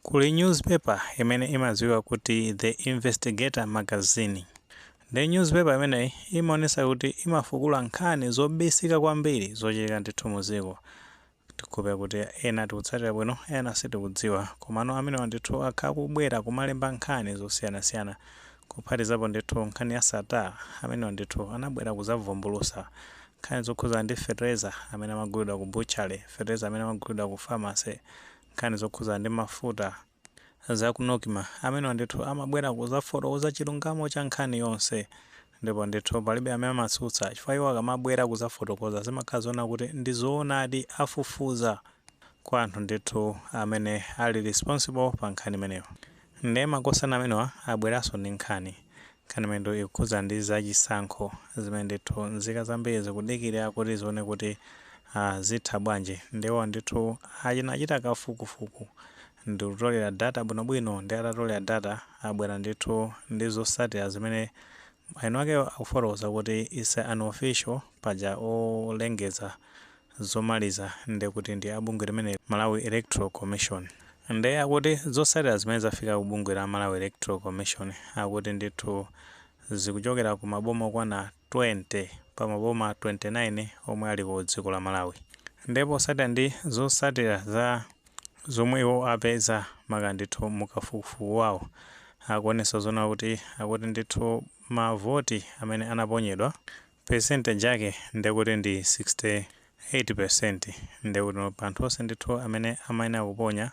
Kuli newspaper imene imadziwika kuti The Investigator Magazine. Ndi newspaper imeneyi imaonesa kuti imafukula nkhani zobisika kwambiri zochitika ndithu muziko. Tikhupe kuti ena tikutsatira bwino, ena sitikudziwa, komano amenewa ndithu akhala kubwera kumalemba nkhani zosiyanasiyana, kuphatizapo ndithu nkhani ya Sattar. Amenewa ndithu anabwera kuzavumbulusa nkhani zokhuza ndi fertilizer amene amagulidwa ku butchery, fertilizer amene amagulidwa ku pharmacy, nkhani zokhuza ndi mafuta za ku NOCMA. Amenewa ndithu amabwera kuzafotokoza chilungamo cha nkhani yonse, ndipo ndithu palibe amene amatsutsa, chifukwa iwo akamabwera kuzafotokoza zimakhala zoona kuti ndi zoonadi, afufuza kwa anthu ndithu amene ali responsible pa nkhani imeneyo. Ndiye makosana amenewa abweranso ndi nkhani. Nkhani imeneyo ikukhuza ndi zachisankho zimene ndithu nzika zambiri zikudikirira kuti zione kuti zitha bwanji. Ndiwo ndithu achinachita kafukufuku ndi kutolera data bwinobwino, ndi atatolera data abwera ndithu ndi zotsatira zimene eni ake akufotokoza kuti is unofficial. Paja olengeza zomaliza ndi kuti ndi abungwe limene Malawi Electoral Commission. Ndiye akuti zotsatira zimene zafika ku bungwe la Malawi Electoral Commission, akuti ndithu zikuchokera ku maboma okwana 20 pa maboma 29 omwe ali ku dziko la Malawi. Ndipo potsatira ndi zotsatira za zomwe iwo apeza maka ndithu mukafukufuku wawo, akuonesa zoona kuti akuti ndithu mavoti amene anaponyedwa, percentage yake ndekuti ndi 68%. Ndekuti pa anthu onse ndithu amene amayenera kuponya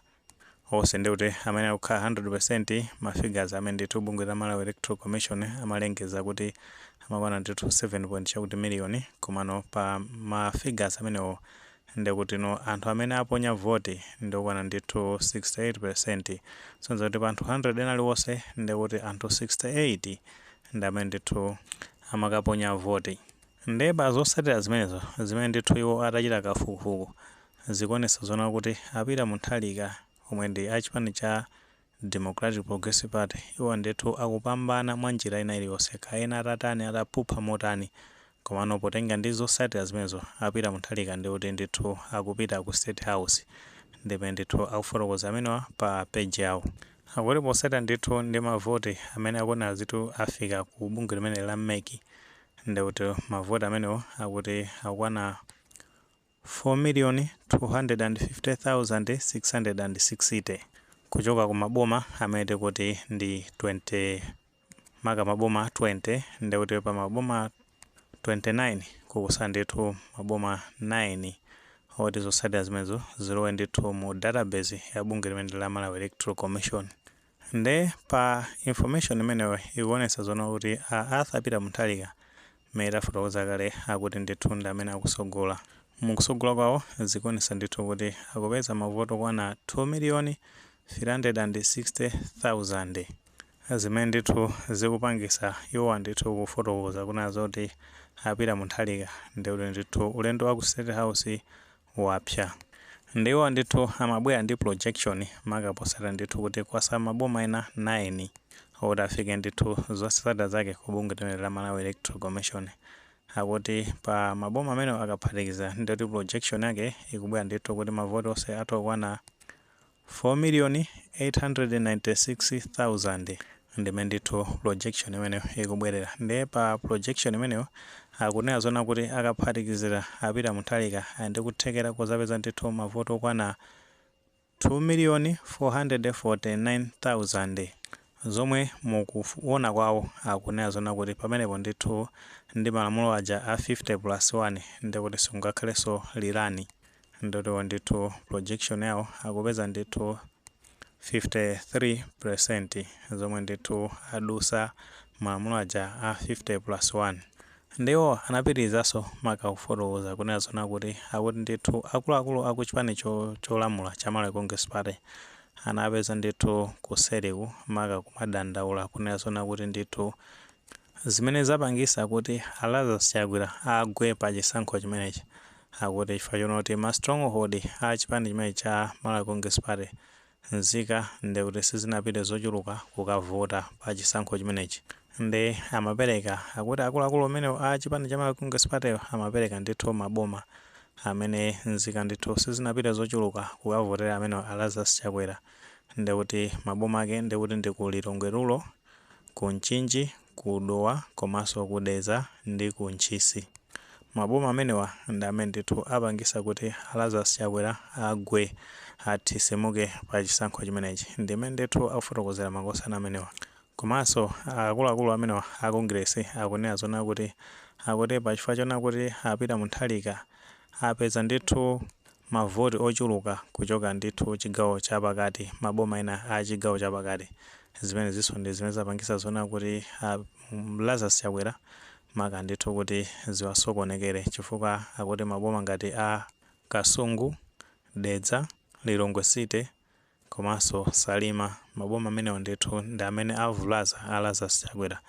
onse, ndikuti amene akukhala 100%, ma figures amene ndithu bungwe la Malawi Electoral Commission amalengeza kuti amakwana ndithu 7 point chakuti miliyoni, komano pa ma figures amenewo ndikuti no anthu amene aponya voti ndikukwana ndithu 68%. Sonza kuti pa anthu 100 ena aliwonse, ndikuti anthu 68 ndi amene ndithu amakaponya voti. Ndiye pa zotsatira zimenezo zimene ndithu iwo atachita kafukufuku, zikuonetsa zoona kuti a Peter Mutharika omwe ndi achipani cha Democratic Progressive Party, iwo ndithu akupambana mwa njira ina iliyonse, kaena atatani, ataphupha motani, komano potenga ndi zotsatira zimenezo, a Peter Mutharika ndikuti ndithu akupita ku State House. Ndimene ndithu akufotokoza amenewa pa page yawo, akuti potsatira ndithu ndi mavoti amene akuona zitu afika ku bungwe limene la MEC, ndikuti mavoti amenewo akuti akukwana 4,250,660 kuchoka ku maboma amene tikuti ndi 20, maka maboma 20. Ndikuti pa maboma 29 kukusa ndithu maboma 9 oti zotsatira zimenezo zilowe ndithu mu database ya bungwe limene la Malawi Electoral Commission. Nde pa information imeneyo ikuonetsa zoona kuti a Arthur Peter Mutharika, mmene tafotokoza kale, akuti ndithu ndi amene akusogola. Mukusogola kwawo zikuonetsa ndithu kuti akupeza mavoti okwana 2 miliyoni 360,000, zimene ndithu zikupangisa iwowa ndithu kufotokoza kuna zoti a Peter Mutharika ndikuti ndithu ulendo wa ku State House wapsa. Ndiwo ndithu amabwera ndi projection, maka posata ndithu kuti kwasa maboma ena 9 oti afike ndithu zotsatira zake ku bungwe limene la Malawi Electoral Commission. Akuti pa maboma amene akaphatikiza, ndikuti projection yake ikubwera ndithu kuti mavoti onse athu okwana 4 million 896,000, ndimene ndithu projection imeneyo ikubwerera. Ndiye pa projection imeneyo akunena zona kuti akaphatikizira, a Peter Mutharika ali ndi kuthekera kozapeza ndithu mavoti okwana 2 million 449,000, zomwe mukuona kwawo akunena zona kuti pamenepo ndithu ndi malamulo aja a 50 plus 1, ndikuti singakhalenso rerun. Ndoti ndithu projection yawo akupeza ndithu 53%, zomwe ndithu adusa malamulo aja a 50 plus 1. Ndiwo anapitirizanso maka kufotokoza kunena zona kuti akuti ndithu akuluakulu aku chipani cholamula cha Malawi Congress Party anapeza ndithu kuseriku maka kumadandaula kunena zona kuti ndithu zimene zapangisa kuti a Lazarus Chakwera agwe pa chisankho chimenechi, akuti chifukwa chonoti ma stronghold a chipani chimene cha Malawi Congress Party, nzika ndikuti sizinapite zochuluka kukavota pa chisankho chimenechi. Ndi amapereka, akuti akuluakulu amenewo a chipani cha Malawi Congress Party amapereka ndithu maboma amene nzika ndithu sizinapite zochuluka kukavotera amenewo a Lazarus Chakwera. Ndekuti maboma ake ndekuti ndi ku Lilongwe Rural, ku Mchinji, ku Dowa komanso ku Dedza ndi ku Ntchisi. Maboma amenewa ndi amene ndithu apangisa kuti Lazarus Chakwera agwe, athisimuke pa chisankho chimenechi. Ndimene ndithu akufotokozera makosana amenewa. Komanso akuluakulu amenewa a Congress akunena zona kuti akuti pachifukwa chona kuti a Peter Mutharika apeza ndithu mavoti ochuluka kuchoka ndithu chigawo chapakati, maboma ena a chigawo chapakati, zimene zinso ndi zimene zapangisa zona kuti Lazarus Chakwera maka ndithu kuti ziwasokonekere, chifukwa akuti maboma ngati a Kasungu, Dedza, Lilongwe City komanso Salima, maboma amenewa ndithu ndi amene avulaza a Lazarus Chakwera,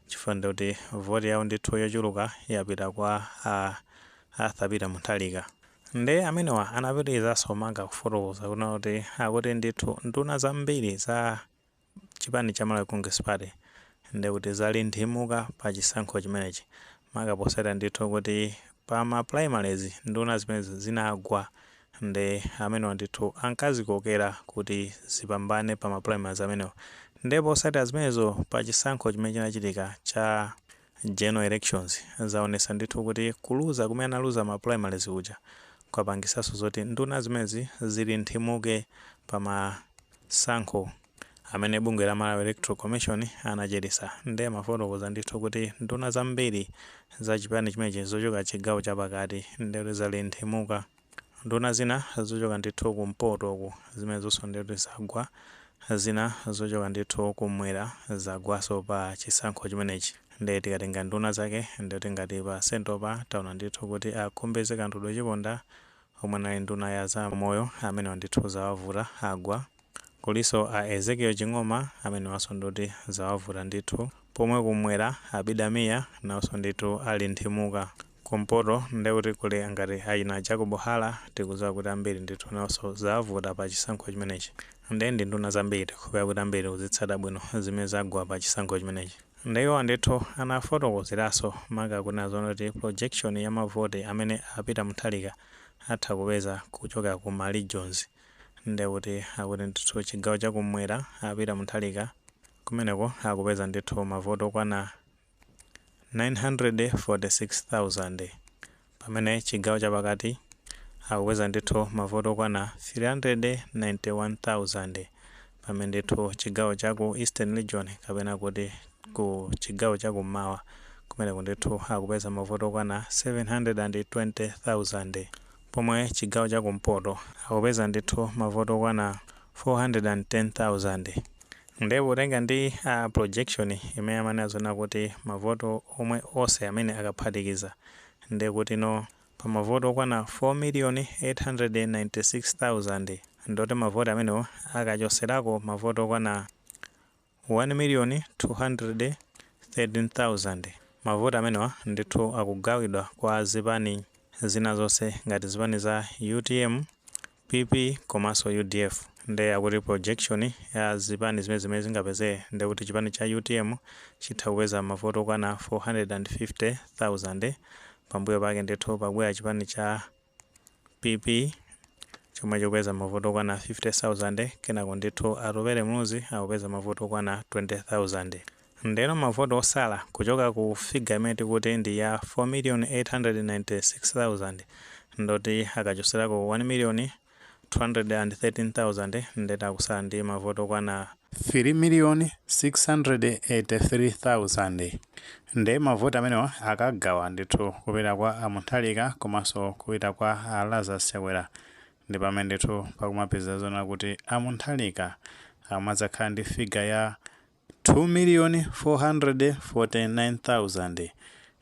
chifukwa ndikuti voti yawo ndithu yochuluka yapita kwa a Arthur Peter Mutharika. Nde amenewa anapitirizanso maka kufotokoza kuna kuti akuti ndithu nduna zambiri za chipani cha Malawi Congress Party ndekuti zalinthimuka pa chisankho chimenechi, maka posatira ndithu kuti pa ma primaries nduna zimenezi zinagwa. Nde amenewa ndithu ankazikokera kuti zipambane pa ma primaries amenewa. Nde posatira zimenezo, pa chisankho chimene chinachitika cha general elections, zaonesa ndithu kuti kuluza kumene analuza ma primaries kuja kwapangisanso zoti nduna zimenezi zilinthimuke pa masankho amene bungwe la Malawi Electoral Commission anachitisa. Nde mafotokoza ndithu kuti nduna zambiri za chipani chimenechi zochoka chigawo chapakati ndekuti zalinthimuka. Nduna zina zochoka ndithu kumpoto zimene zonso ndikuti zagwa, zina zochoka ndithu kumwera zagwaso pa chisankho chimenechi. Nde tikatenga nduna zake, ndikuti ngati pa central pa taona ndithu kuti a Khumbize Kandodo Chiponda omwe anali nduna ya za moyo, amenewa ndithu zawavuta, agwa. Kuliso a Ezekiel Ching'oma, amenewanso ndikuti zawavuta ndithu. Pomwe kumwera Abida Mia nawonso ndithu ali nthimuka. Kumpoto ndekuti kuli ngati achina Jacob Hara, tikudziwa kuti ambiri ndithu nawonso zawavuta pa chisankho chimenechi. Nde ndi nduna zambiri, kupeza kuti ambiri kuzitsata bwino zimene zagwa pa chisankho chimenechi. Ndiwo ndithu anafotokozeranso maka kunena kuti projection ya mavoti amene a Peter Mutharika atha kupeza kuchoka ku ma regions, ndekuti akuti ndithu chigawo chakumwera a Peter Mutharika kumeneko akupeza ndithu mavoti okwana 946,000, pamene chigawo chapakati akupeza ndithu mavoti okwana 391,000, pamene ndithu chigawo chaku Eastern Region kapena kuti ku chigawo chakummawa kumeneko ndithu akupeza mavoti okwana 720,000, pomwe chigawo chakumpoto akupeza ndithu mavoti okwana 410,000. Ndipo potenga ndi projection imene amanena zona kuti mavoto omwe onse amene akaphatikiza, ndekuti no pa mavoto okwana 4 million 896,000, ndoti mavoti amenewo akachoserako mavoto okwana 1 million 213,000, mavoti amenewa ndithu akugawidwa kwa zipani zina zonse ngati zipani za UTM, PP komanso UDF. Nde akuti projection ya zipani zimene zimene zingapezere, ndekuti chipani cha UTM chitha kupeza mavoto okwana 450,000. Pambuyo pake ndithu pabwera chipani cha PP chomwe chikupeza mavoto okwana 50,000. Kenako ndithu Atupele Muluzi akupeza mavoto okwana 20,000. Ndeno mavoto osala kuchoka ku figure imene tikuti ndi ya 4 million 896,000, ndoti akachoserako 1 million 213,000, ndeti akusala ndi mavoto okwana 3 million 683,000. Nde mavoti amenewa akagawa ndithu kupita kwa a Mutharika komanso kupita kwa a Lazarus Chakwera, ndi pamene ndithu pakumapeza zona kuti a Mutharika amadzakhala ndi figure ya 2 million 449,000,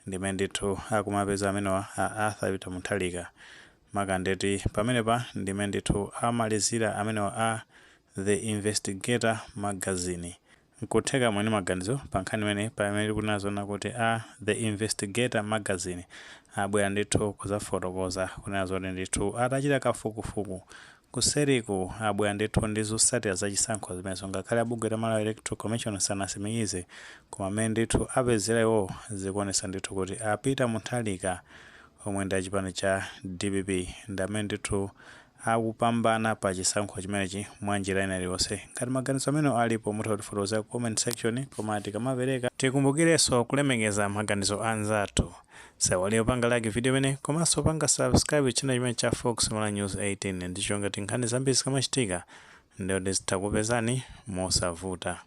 ndimene ndithu akumapeza amenewa a Arthur Peter Mutharika. Makandeti pamenepa ndimene ndithu amalizira amenewa a The Investigator Magazine. Nkutheka mwini maganizo pa nkhani imene pamene tikunena zona kuti a The Investigator Magazine abwera ndithu kuzafotokoza kunena zoti ndithu atachita kafukufuku kuseriku abwera ndithu ndi zotsatira zachisankho zimenezo, ngakhale abungwe la Malawi Electoral Commission sanasimikize, koma amene ndithu apezera iwo zikuonesa ndithu kuti a Peter Mutharika omwe ndi achipani cha DPP ndi amene ndithu Akupambana pa chisankho chimenechi mwa njira ina iliyonse. Ngati maganizo amene alipo, mutha kutifotokoza ku comment section, koma tikamapereka tikumbukirenso kulemekeza maganizo anzathu. Saiwale panga like video imene komanso panga subscribe channel chimene cha Fox Mala News 18, ndicho ngati nkhani zambiri zikamachitika ndiyo tizitha kupezani mosavuta.